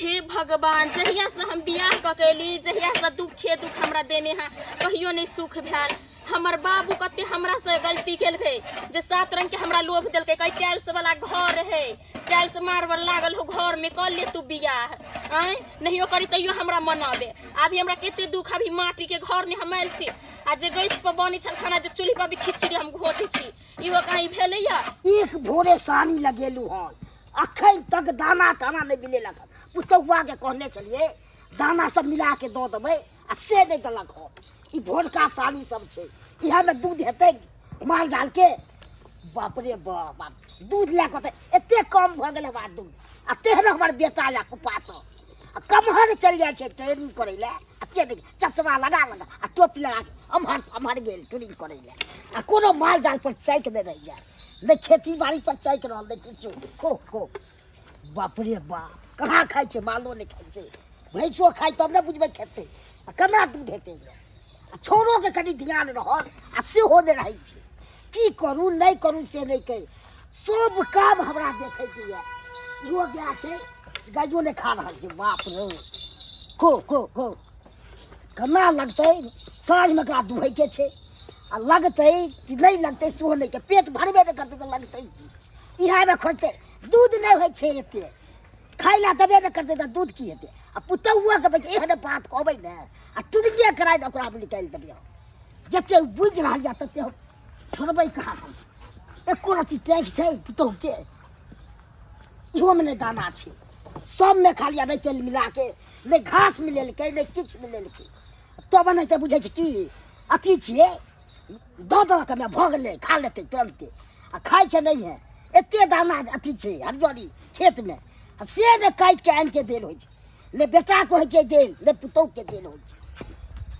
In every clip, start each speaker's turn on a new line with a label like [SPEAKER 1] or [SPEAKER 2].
[SPEAKER 1] हे भगवान, जहिया से हम बियाह कऽ के एली, जहिया से दुखे दुख हमरा देने है, कहियो नहीं सुख भेल। हमर बाबू कते हमरा से गलती केलकै जे सात रंग के हमरा लोभ देलकै, कहे टाइल्स वाला घर है, टाइल्स मार्बल लागल हो घर में, कर ले तू बियाह, आँय नहियो करी तैयो हमरा मनाबे। अभी हमरा कते दुख, अभी माटी के घर में हम आयल छी आ जे गैस पर बनै छल खाना, जे चूल्ही पर भी खिचड़ी हम घोटै छी, इहो कहीं भेलैया?
[SPEAKER 2] एक भोरे सानी लगेलू हन, अखन तक दाना ताना नहि मिलेलक हन। पुतहुआ के कहने छलियै दाना सब मिला के दऽ देबै, आ से नहि देलक हन। ई भोरका सानी सब छै, इएहमे दूध हेतै माल जाल के? बाप रे बाप, बाप दूध लए कऽ तऽ एते कम भऽ गेलै हमरा दूध, आ तेहन हमर बेटा लए कुपात आ कमहर चलि जाइ छै ट्रेनिंग करै लए, आ से नहि चश्मा लगा लगा आ टोपी लगा के अम्हर से अम्हर गेल ट्रेनिंग करै लए, आ कोनो माल जाल पर चैक नहि रहैया, नहि खेती बाड़ी पर चैक रहल, नहि किछु। खो खो, बाप रे बाप, कहाँ खाइ छै? मालो नहि खाइ छै, भैंसो खाइ तब ने बुझबै खेतै आ केना दूध हेतै। आ छौड़ोके कनि ध्यान रहल आ सेहो नहि रहै छै। की करू नहि करू से नहि कहि, सब काम हमरा देखैके यऽ। इहो गाय छै, गायो नहि खा रहल छै। बाप रे, खो खो खो, केना लगतै? साँझमे एकरा दुहैके छै, आ लगतै कि नहि लगतै सेहो नहि के, पेट भरबे नहि करतै तऽ लगतै की? इएहमे खोजतै। दूध नहि होइ छै एते, खाइ लए देबे नहि करतै तऽ दूध की हेतै? आ पुतहुओके बेटी एहन बात कहबै ने, आ टुनगे कराय ने ओकरा निकालि देबै हम। जते बुझि रहल यऽ तते हम छोड़बै कहाँ? हम एको रत्ती टैंक छै पुतहुके, इहोमे नहि दाना छै, सबमे खाली आ नहि तेल मिलाके, नहि घास मिलेलकै, नहि किछु मिलेलकै। तब एनाहिते बुझै छै कि अथी छियै, दऽ दऽ के भऽ गेलै, खा लेतै तुरन्ते, आ खाइ छै नहि है। एते दाना अथी छै हरियरी खेतमे, आ से नहि काटि के आनि के देल होइ छै, नहि बेटाके होइ छै देल, नहि पुतहुके देल होइ छै।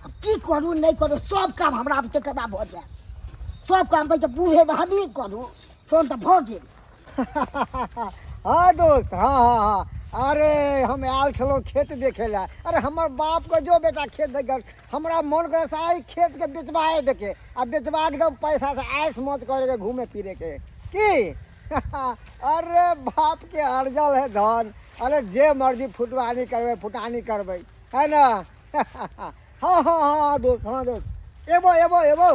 [SPEAKER 2] आब की करू नहि करू, सब काम हमरा बुते केना भऽ जायत? सब काम कहै छै बूढ़ेमे हमही करू, तहन तऽ भऽ गेल।
[SPEAKER 3] हाँ दोस्त, हाँ हाँ हाँ, अरे हम आयल छलहुँ खेत देखे लए। अरे हमर बाप के जो बेटा खेत देख, हमरा मन करे सारा खेत के बेचबाए देके, आ बेचबा के एकदम पैसा से ऐश मौज करे के, घूमे फिरे के की। अरे बाप के अर्जल है धन, अरे जे मर्जी फुटवानी करबै, फुटानी करबै, है ना? हाँ हाँ हाँ दोस्त, हाँ दोस्त, एबो एबो एबो।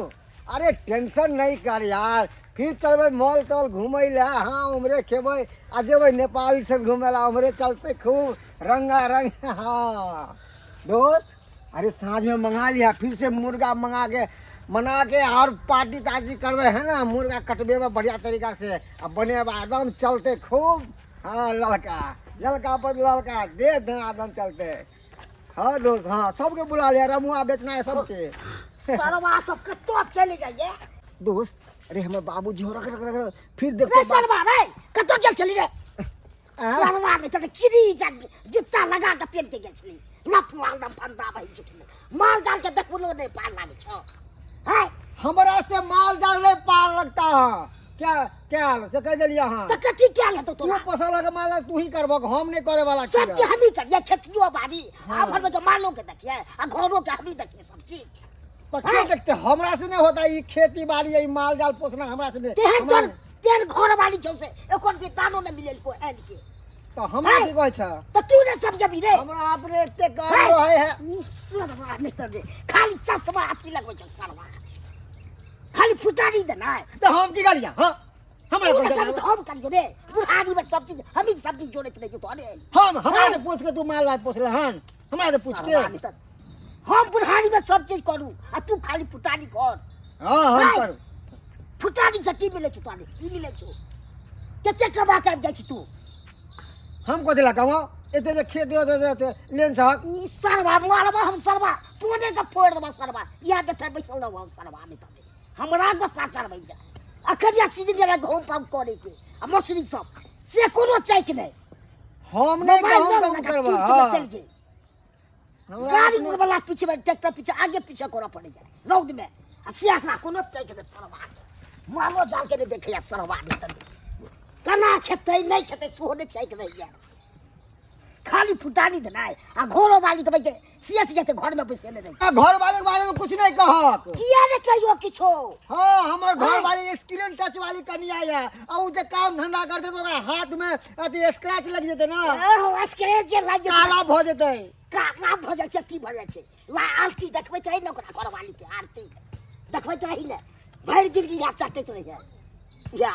[SPEAKER 3] अरे टेंशन नहीं कर यार, फिर चलबै मॉल तॉल घूमै लए। हाँ उम्हरे खेबै आ जेबै नेपाल से घूमै लए, उम्हरे चलते खूब रंगा रंग। हाँ दोस्त, अरे साँझ में मंगा लिया फिर से मुर्गा, मंगा के मना के और पार्टी तार्टी करबै, है ना? मुर्गा कटबेबै बढ़िया तरीका से आ बनेबै, एकदम चलते खूब। हाँ लड़का लड़का पर लड़का दे धनाधन चलते। हाँ दोस्त, हाँ सबके बुला लिया, रमुआ बेचना है सबके।
[SPEAKER 2] सरवा सब कतौ चलि जाइए।
[SPEAKER 3] दोस्त, अरे हमर बाबूजी हो, रख रख रख रख, फिर देखो
[SPEAKER 2] रे सरवा रे, कतौ गेल छली रे? सरवा में तऽ किरी जूता लगा के पेन के गेल छली, लफुआ एकदम फंदा बहि चुकल, माल जाल के देखलो नहीं पार लागे छौ है।
[SPEAKER 3] हमरा से माल जाल नहीं पार लगता है क्या? क्या हाल से कह देलियै अहाँ?
[SPEAKER 2] तऽ कथी क्या हेतौ
[SPEAKER 3] तू
[SPEAKER 2] तोरा?
[SPEAKER 3] पोसल के माल तू ही करबो, हम नहीं करे वाला
[SPEAKER 2] सब के हमही करिए, खेतियो बाड़ी आ भर में जो मालो के देखिए आ घरो के हमही देखिए सब चीज।
[SPEAKER 3] तो के देखते? हमरा से नहीं होता ई खेती बाड़ी, ई माल जाल पोसना हमरा से नहीं।
[SPEAKER 2] तेहन तोर तेहन घर वाली छौ से एको रुपया दानो नहीं मिलेल को आनि के।
[SPEAKER 3] तो हमरा की कहै छ?
[SPEAKER 2] तो तू ने सब जबी रे।
[SPEAKER 3] हमरा अपने एते काम रहे है।
[SPEAKER 2] सरवा नहीं तर रे, खाली चश्मा अथी लगबै छौ सरवा, खाली फुटानी देनाइ।
[SPEAKER 3] तो हम की करिया? हां हमरा
[SPEAKER 2] तू ने कभी हम करियो रे, बुढ़ारी में सब चीज हम ही सब चीज जोड़ैत रहियो तो। अरे
[SPEAKER 3] हम हमरा से पूछ के तू माल भात पोसले हन? हमरा से पूछ के
[SPEAKER 2] हम बुढ़ारी में सब चीज करू आ तू खाली फुटानी कर।
[SPEAKER 3] हां हम करू।
[SPEAKER 2] फुटानी से की मिले छौ तोरा? की मिले छौ? कते कमा के आबि जाइ छी तू?
[SPEAKER 3] हम कथी ला कमाओ? एते जे खेत दे दे दे लेन छहक।
[SPEAKER 2] ई सरवा मारबा हम सरवा, पोने के फोड़ देबा सरवा, इएह बेटा बैसल रहबा हम सरवा। नहीं तबे हमरा गुस्सा चढ़बैया। अखन या सीजन जेना गहूम पाउग करे के आ मौसरी सब से कोनो चैक नहीं।
[SPEAKER 3] हम नहीं
[SPEAKER 2] मोबाइल
[SPEAKER 3] गहूम
[SPEAKER 2] लऽ
[SPEAKER 3] तहूम
[SPEAKER 2] लगा
[SPEAKER 3] करबा,
[SPEAKER 2] चुटकी में
[SPEAKER 3] हाँ।
[SPEAKER 2] चलि गेल।
[SPEAKER 3] हमरा
[SPEAKER 2] गाड़ी
[SPEAKER 3] अपने
[SPEAKER 2] वाला पीछे में ट्रैक्टर पीछे आगे पीछे करऽ पड़ैया रौद में, आ से अखना कोनो चैक नहीं सरवा के, मालो जाल के नहीं देखैया सरवा। नहीं तबे केना खेतै नहि खेतै सेहो नहि चैक रहैया खाली। खाली फुटानी देनाइ आ घरो वाली के बैठे सेठ जेते घर में बैसेने रही।
[SPEAKER 3] आ, घर वाले के बारे में कुछ नहीं कहक।
[SPEAKER 2] किया ने कहियो किछो?
[SPEAKER 3] हाँ, हमर घर वाली स्क्रीन टच वाली कनिया है, आ उ जे काम धंधा करते तो ओकरा हाथ में अथी स्क्रैच लग जेते ना।
[SPEAKER 2] ओहो, स्क्रैच जे लागि जेतै।
[SPEAKER 3] काला भ जेते।
[SPEAKER 2] काला भ जाइ छै, अथी भ जाइ छै। ला आरती देखबैत रही ने ओकरा घरवाली के, आरती देखबैत रही ने, भरि जिंदगी इएह चटैत रही है इएह।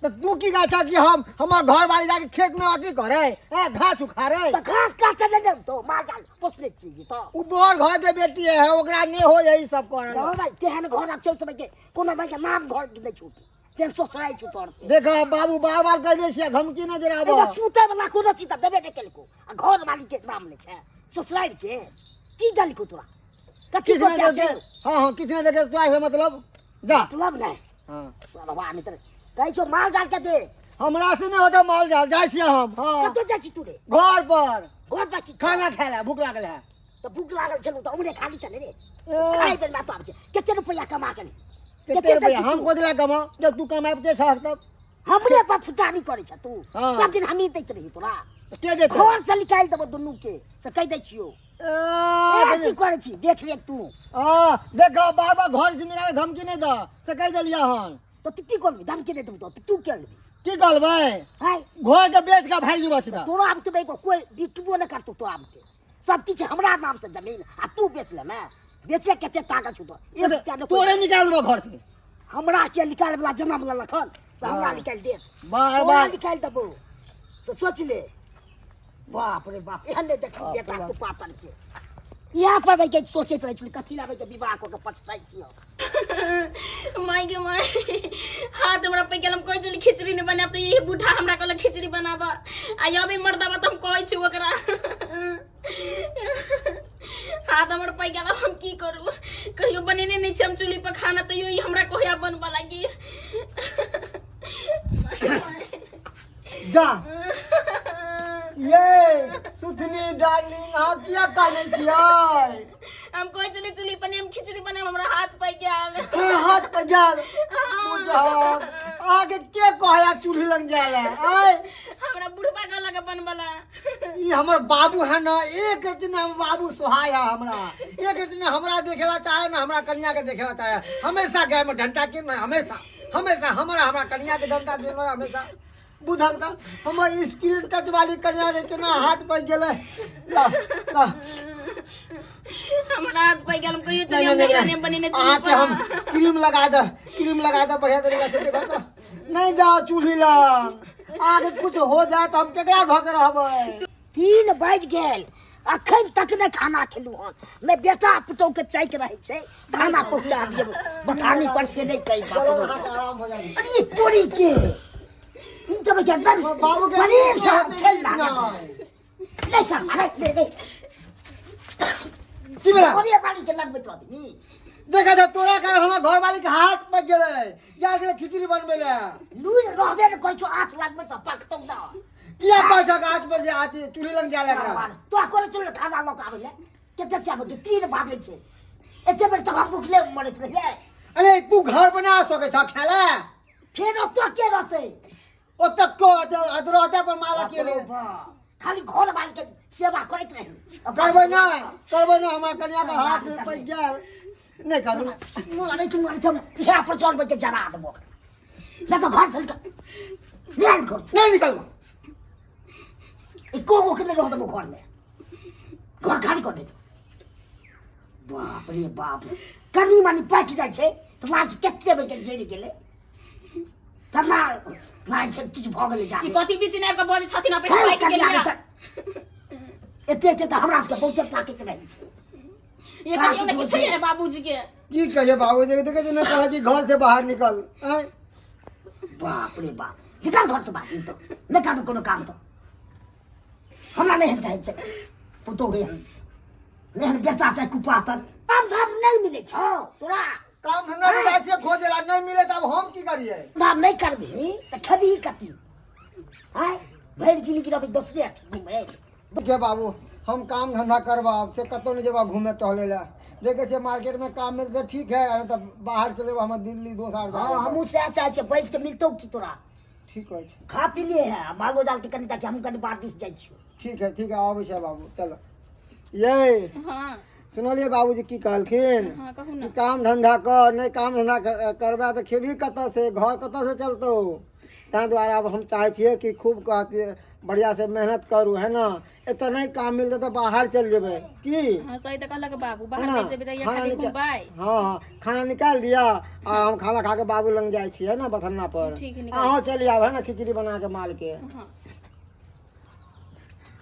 [SPEAKER 3] तो तू की गाछा कि हम हमर घर वाली जाके खेत में अथी करे ए घास उखाड़े?
[SPEAKER 2] तऽ घास काटे ले ने तो माल जाल पोसने छी तऽ
[SPEAKER 3] उ तोहर घर के बेटी है, ओकरा नहीं हो यही सब करे।
[SPEAKER 2] हो भाई, तेहन घर छै समय के कोनो भाई के नाम घर नहि छूट, तेहन सोसराइ छौ तोहर से।
[SPEAKER 3] देख बाबू, बार बार कह दे छियै, धमकी नहीं देना।
[SPEAKER 2] एगो सुते वाला कोनो चीज तऽ देबे नहि केलको आ घर वाली के नाम लै छै ससुरारि के। की देलको तोरा? कथी
[SPEAKER 3] किछु नहीं
[SPEAKER 2] रुपया
[SPEAKER 3] देलकै।
[SPEAKER 2] छै?
[SPEAKER 3] हाँ हाँ, किछु नहीं देलकै, तोरा से मतलब जा।
[SPEAKER 2] मतलब नहि।
[SPEAKER 3] हाँ।
[SPEAKER 2] सरवा नहि तऽ कहै छौ माल जाल के दे।
[SPEAKER 3] हमरा से नहीं होता माल जाल, जाइ छियै हम। हाँ।
[SPEAKER 2] कतऽ जाइ छी तू रे?
[SPEAKER 3] घर पर।
[SPEAKER 2] घर पर की?
[SPEAKER 3] खाना खाय ला, भूख लागल है।
[SPEAKER 2] तऽ भूख लागल छलौ तऽ उमरे खाली तऽ नहि रे।
[SPEAKER 3] ए।
[SPEAKER 2] खाइ बेर में तो आबै छै। कते रुपया कमा के?
[SPEAKER 3] कते रुपया हम कोदला कमा? जब तू कमाबते छह तब
[SPEAKER 2] हमरे पर फुटानी करै छ तू।
[SPEAKER 3] हाँ।
[SPEAKER 2] सब दिन हमही दैत रही तोरा।
[SPEAKER 3] के देतै?
[SPEAKER 2] घर से निकालि देबो दुनू के, से कहि दै छियौ।
[SPEAKER 3] ए,
[SPEAKER 2] ए, की करै छी देख ले तू।
[SPEAKER 3] आ, देख बार बार घर से निकाले धमकी नहीं दे, से कहि देलियै हन।
[SPEAKER 2] तऽ तू की करबी? धमकी नहि देबौ तऽ तू की करबी?
[SPEAKER 3] की करबै?
[SPEAKER 2] हाय।
[SPEAKER 3] घर के बेच के भागि जेबौ सीधा।
[SPEAKER 2] तोरा आब के कोई बिकबो नहि करतौ। तोरा आब के सब किछु हमरा नाम से जमीन आ तू बेच ले ने, बेचे कते ताकत छौ तो एक रुपया नहि।
[SPEAKER 3] तोरे निकाल देबौ घर से।
[SPEAKER 2] हमरा के निकाल वाला जन्म लेलक हन से हमरा
[SPEAKER 3] हाँ।
[SPEAKER 2] निकालि देत?
[SPEAKER 3] बार
[SPEAKER 2] तोरा
[SPEAKER 3] बार
[SPEAKER 2] निकालि देबौ से सोच ले। बाप रे बाप, एहन नहि देखी
[SPEAKER 3] बाप रे
[SPEAKER 2] बेटा
[SPEAKER 3] बाप।
[SPEAKER 2] कुपातन के। इएह पर बैठ के सोचैत रहै छली, कथी लाबै के विवाह कऽ के पछताइ छी हम।
[SPEAKER 1] माय गे माय, हाथ हमरा पे गेल। हम कहै छली खिचड़ी नहि बनायब तऽ ई बूढ़ा हमरा कहलक खिचड़ी बनाबऽ, आ अभी मर्दाबा तऽ हम कहै छी ओकरा। हाथ हमर पै गेल, आब हम की करू? कहियो बनेने नहि छी हम चूल्ही पर खाना, तैयो ई हमरा कहैया बनबऽ लागी।
[SPEAKER 3] जा ये सुथनी डार्लिंग, अहाँ किया कानै छियै?
[SPEAKER 1] हम कहै छली चूल्ही पर नहि हम खिचड़ी बनायब, हमरा हाथ पै गेल।
[SPEAKER 3] हे, हाथ पर गेल बुझक। अहाँके के कहया चूल्ही लग जाय ला आय?
[SPEAKER 1] हमरा बुढ़बा कहलक बनबला।
[SPEAKER 3] ई हमर बाबू है ना, एक दिन हम बाबू सोहाय है हमरा। एक दिन हमरा देखेला चाहे ना हमरा कनिया के देखेला चाहे। हमेशा गाय में डंटा के ना, हमेशा हमेशा हमरा हमरा कनिया के डंटा देलो हमेशा। बुझल त हमर स्क्रीन टच वाली कनिया के केना हाथ पर गेलै। ला ला।
[SPEAKER 1] हमरा हाथ पै गेल। हम कहियो
[SPEAKER 3] नहीं,
[SPEAKER 1] चली हम
[SPEAKER 3] नहीं,
[SPEAKER 1] नहीं
[SPEAKER 3] नहीं,
[SPEAKER 1] बनेने
[SPEAKER 3] अहाँ के हम क्रीम लगा दे, क्रीम लगा दे बढ़िया तरीका से। देखो तो नहीं जाओ चूल्ही लग, आगे कुछ हो जाए तो हम केकरा धऽ के रहबै?
[SPEAKER 2] 3 बाजि गेल, अखन तक नहि खाना खेलू हन। नहि बेटा पुतहु के चाइक रहै छै, खाना पहुँचा दियौ बथानी पर, से नहि कही। बाप
[SPEAKER 3] चलो
[SPEAKER 2] रे।
[SPEAKER 3] अहाँके आराम हो जाए।
[SPEAKER 2] अरे तोरी के, ई तऽ बच्चा एकदम
[SPEAKER 3] बाबू के
[SPEAKER 2] प्रेम से हम खेल लागल।
[SPEAKER 3] नहीं।
[SPEAKER 2] नहीं सर, अरे नहीं नहीं।
[SPEAKER 3] की भेलै?
[SPEAKER 2] घरे वाली के लगबैत रहबी।
[SPEAKER 3] देखा जा, तोरा कारण हमर घर वाली के हाथ पक गेलै, जा छलै खिचड़ी बनबै लए।
[SPEAKER 2] लूरि रहबे ने करै छौ, आँच लगबैत रह, पकतौ ना।
[SPEAKER 3] किया पाछा के हाथ पर जे आती चूल्ही लग जाए एकरा?
[SPEAKER 2] तोरा कोने चल खाना लऽ कऽ आबै लए? कते चाहे छै, 3 बाजै छै, एते बेर तक हम भुखले मरैत रहियै।
[SPEAKER 3] अरे तू घर बना सकै छ खाय लए?
[SPEAKER 2] फेर ओतऽ के रहतै?
[SPEAKER 3] ओतऽ को रहतै पर माला के ले।
[SPEAKER 2] खाली घर वाली के सेवा करैत रही।
[SPEAKER 3] करबै नहि, करबै नहि। हमरा कनिया के हाथ पकि गेल, नहि करू।
[SPEAKER 2] अरे तू, अरे तुम इएह पर चढ़बै के जरा देबो ओकरा। नहि तऽ घर से निकल, निकल घर से।
[SPEAKER 3] नहि निकलबै।
[SPEAKER 2] एको गो के नहि रह देबो घरमे, घर खाली कर देबो। बाप रे बाप, कनि मनि पाकि जाइ छै तऽ लाज कते बेर के जरि गेलै, तना लागै छै किछु भऽ गेलै
[SPEAKER 1] ई
[SPEAKER 2] जाने।
[SPEAKER 1] कथी बीच में आबि कऽ बजै छथिन? अपने
[SPEAKER 2] हे,
[SPEAKER 1] पाकि
[SPEAKER 2] कनिया
[SPEAKER 1] गेलियै।
[SPEAKER 2] के तऽ एते एते तऽ हमरा सबके बहुते पाकैत रहै छै।
[SPEAKER 1] ये कहियो ने किछु है बाबूजी के।
[SPEAKER 3] की कहिए बाबूजी के? देखै छै ने, कहै कि घर से बाहर निकल आँय।
[SPEAKER 2] बाप रे बाप, निकल घर से बाहर। ई तऽ नहि करबै कोनो काम तऽ हमरा नहि एहन चाहै छै पुतोहु, एहन नहि एहन बेटा छै कुपातर। काम धाम नहि मिलै छौ तोरा?
[SPEAKER 3] काम धंधा नहि जाइ छियै खोजे ला, नहि मिले तऽ आब हम की करियै?
[SPEAKER 2] धाम नहि करबिही तऽ खेबही कथी? आँय, भरि जिंदगी रहबै दोसरे अथी घुमैत।
[SPEAKER 3] देखिए बाबू, हम काम धंधा करबा आब से कतहु नहि जेबा घूमे टहले ला। देखै छियै मार्केट में काम मिलतै ठीक है, नहीं तऽ बाहर चले जेबा हमर दिल्ली दोसर।
[SPEAKER 2] हँ, हमहूँ सएह चाहै छियै। बैस के मिलतौ की तोरा?
[SPEAKER 3] ठीक अछि।
[SPEAKER 2] खा पी लिए है, आ मालो जाल के कनि ताकि हमहूँ कनि बाहर दिस जाइ छियौ।
[SPEAKER 3] ठीक है, ठीक है, आबै छै बाबू, चलो। ये
[SPEAKER 1] हाँ।
[SPEAKER 3] सुनलियै बाबूजी की कहलखिन?
[SPEAKER 1] हाँ, कहू
[SPEAKER 3] कि
[SPEAKER 1] ना।
[SPEAKER 3] काम धंधा कर, नहि काम धंधा करबै तऽ खेबही कतऽ से, घर कतऽ से चलतौ? ताहि दुआरे आब हम चाहै छियै कि खूब कहतियै बढ़िआँ से मेहनत करू, है ना? एतऽ नहि काम मिलतै तऽ बाहर चलि जेबै की?
[SPEAKER 1] हाँ, सही तऽ कहलक बाबू,
[SPEAKER 3] है
[SPEAKER 1] बाहर
[SPEAKER 3] ना?
[SPEAKER 1] नहि जेबै तऽ
[SPEAKER 3] खाना
[SPEAKER 1] खाली
[SPEAKER 3] निकाल
[SPEAKER 1] घुमबै।
[SPEAKER 3] हाँ हाँ, खाना निकालि दिअ आ हम खाना खा के बाबू लग जाइ छी, है ना, बथन्ना पर।
[SPEAKER 1] ठीक है, निकाल।
[SPEAKER 3] अहाँ चलि आब, है ना, खिचड़ी बना के माल के।
[SPEAKER 1] हाँ।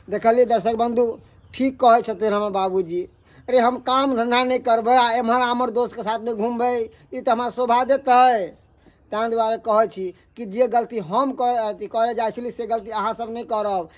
[SPEAKER 3] देखलियै दर्शक बन्धु, ठीक कहै छथिन हमर बाबूजी। अरे हम काम धंधा नहि करबै आ एम्हर आम्हर दोस्तके साथमे घुमबै, ई तऽ हमरा शोभा देतै? ताहि दुआरे कहै छी कि जे गलती हम अथी करे जाइ छली से गलती अहाँ सब नहि करब।